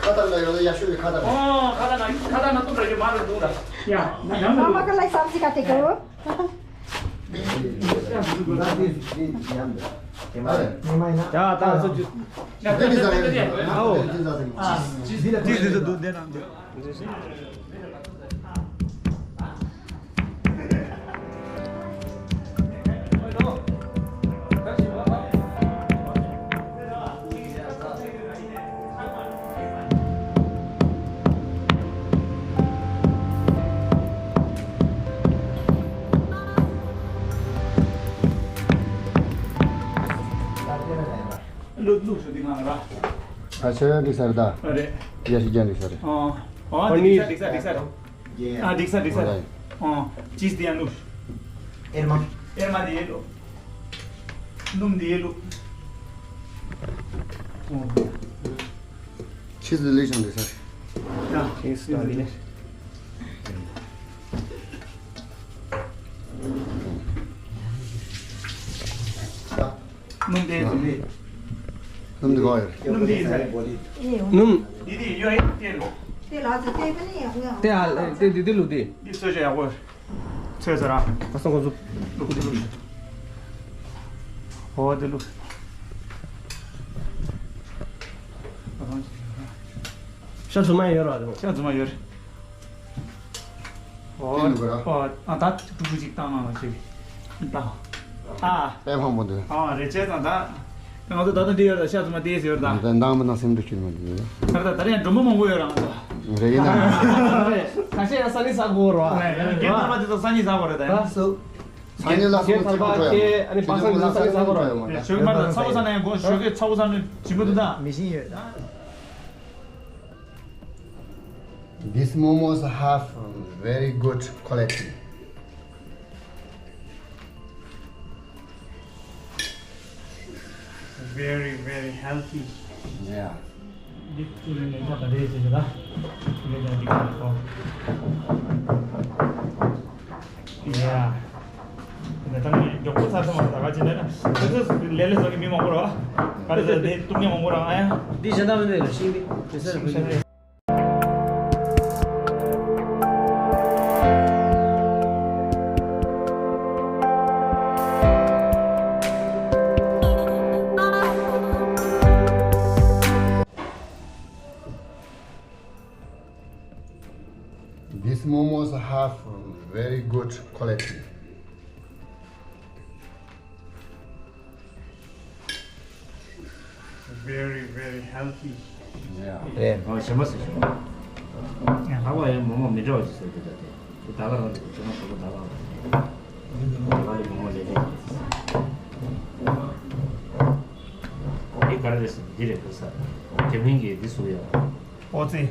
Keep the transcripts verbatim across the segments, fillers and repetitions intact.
ཁ་བཏགས་ལ་ཡོད་ན་ཡག་ཤོས་ཀྱི་ཁ་བཏགས། ཨོ་ཁ་བཏགས་ན་ཁ་བཏགས་ན་ཏུ་ར་ཡོད་མ་རུ་འདུག་ལ། ཡ་ན་ཡང་མ་མ་ཀ་ལ་སབ་ཟི་ཀ་ཏེ་གོ། ཡ་ད་སོ་ཅུ། ཡ་ད་སོ་ཅུ། ཨོ། ཅི་ཟེར་འདུག་འདི་ན། ལུག་ལུག་སུ་དེ་ང་ར། ཨ་ཆ་ཡ་འགྲིག་ས་རེད་ད། ཨ་རེད། ཡ་ཞིག་ཀྱང་འགྲིག་ས་རེད། ཨ་ཨ་འགྲིག་ས་འགྲིག་ས་འགྲིག་ས་རེད། ཨ་འགྲིག་ས་འགྲིག་ས་རེད། ཨ་ཅིས་དེ་ཡང་ལུག་ཨེར་མ། ཨེར་མ་དེ་ཡེ་ལུག་སྣུམ་དེ་ཡེ་ལུག་ཆིས་དེ་ལུག་ཅང་འགྲིག་ས་རེད། ཡ་ཆིས་དེ་ལུག་སྣུམ་དེ་ཚོ་ནི། སྣུམ་དེ་གོ་ཡོད། སྣུམ་དེ་ཡིན་ས་རེད་པོ་ལི། སྣུམ། དེ་དེ་ཡོད་ཡིན་དེ་ལོ། དེ་ལ་ཚོ་དེ་པ་ནི་ཡག་པོ་ཡང་། དེ་ཨ་དེ་དེ་དེ་ལུ་དེ། འདི་གསོལ་ཇ་ཡག་པོ། ཚོས་ཟ་ར། ཁ་སང་ཁོ་ཚོ། ལུག་ལུག་ལུག་ཨོ་དེ་ལུག་ཤ་ཚུ་མ་ཡོད་ར་དེ། ཤ་ཚུ་མ་ཡོད་རེད། ཨོ། ཨོ། ཨ་ད་ཀྲུག་ཀྲུག་ཅིག་བཏང་ན་ཞེས་བཏང་། ཨ། དཔེ་མང་པོ་འདུག་ཨ་རེ་ཆེ་ཙང་ད། ང་ཚོ་ད་ལྟ་འདི་ཡོད་ད་ཤ་ཚུ་མ་དེས་ཡོད་ད། ད་འདང་མི་འདང་སེམས་འདུག་ཁྱེར་མ་འདུག་ད་ད་ད་རེ་ཡང་སྒྲོན་མ་མང་པོ་ཡོད་རང་ད། རེ་ཡིན་ན། ཁ་ཤས་ཡང་ས་ནི་ས་གོ་རོ། རྒན་ཐར་པ་དེ་ཚོ་ས་ནི་ས་གོ་རེད་ད་ཡང་། ས་ནི་ལ་སོང་ཚིག་པོ་འགྲོ་ཡ་མ། ཁྱེད་ཚོ་ལ་ས་ནི་ས་གོ་རོ། ཞོགས་མ་ད་ཚ་བོ་ས་ནི་ཡང་གོ་ཞོགས་གི་ཚ་བོ་ས་ནི་ཇི་མ་འདུག་ད། མི་ཤེས་ཡོད་ད། These momos have very good quality. Very, very healthy. Yeah. འདི་ཚོ་ལས་ལས་ཀ་ད་རེས་བྱེད་ཀྱི་ད། ལས་ཀ་འདི་ག་ལ་གོ། Yeah. ད་ནི་མགྱོགས་པོ་ཚར་སོང་བ་ད་ག་ཅི་ལས་ན། ཁྱོད་ཚོ་ལས་ལས་བཟོ་གི་མི་མང་པོ་ར། ག་རེ་ཟེར་དེ་གཏུབ་མཁན་མང་པོ་ར་ཨ་ཡ། འདི་གཞན་དག་མི་འདུག་ལ་ཤིང་འདི། དེ་སར་བུད་ནས། These momos have very good quality. Very, very healthy. Yeah. རེད། ཨ་ཞེ་མ་ཟེར་ཞེ་མ། ཡང་ལྷག་པ་ཡང་མོག་མོག་མི་འདྲ་བ་ཞིག་ཟེར་གྱི་འདུག་དེ་དེ་ད་ག་རང་དེ་ཞེ་མ་ཞེ་མ་ད་ག་རང་དེ་ག་ལ་མོག་མོག་ལས་ཀྱི་འདི་ག་རེ་རེད་ཟེར་འདི་རེད་གོ་ས་དེ་མིན་གྱི་འདི་སུ་ཡ། ཨོ་ཙི།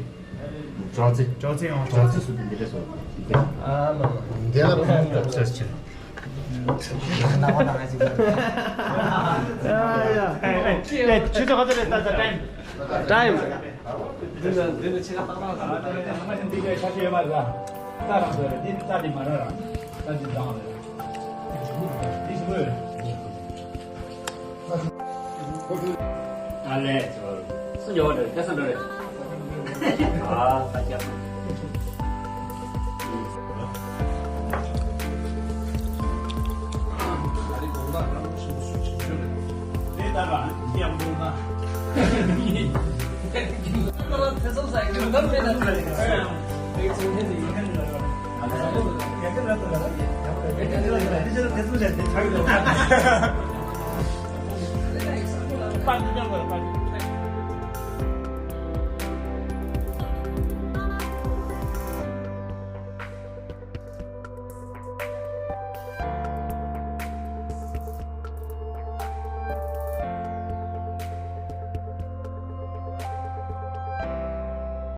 ཅོག་ཙེ། ཅོག་ཙེ་ཨང་ཅོག་ཙེ་སུ་དེ་འདི་རེད་སོ། ཨ་མ་མ། འདི་ལ་ཕན་ཐོགས་ཟེར་ཕྱིར། ཨ་ཡ། ཨེ་ཨེ་ཨེ་ཆུ་ཚོད་ག་ཚོད་རེད་ད་ད་ཊའིམ། ཊའིམ། འདི་ནི་འདི་ནི་ཆེ་ཁ་ཏག་ཏག་ཟེར། ང་ཚོ་འདི་གའི་ཆ་ཤས་ཡོད་མ་རེད་ད། ད་རང་ཚོ་རེད་འདི་ད་འདི་མ་ར་རང་ད་འདི་བཟང་རེད། འདི་ཞིམ་པོ་ཡོད་རེད། ཨ་ལས། སུ་ཉོ་བ་རེད་ཁ་སང་འགྲོ་རེད། ཨ་ཁ་ཤ།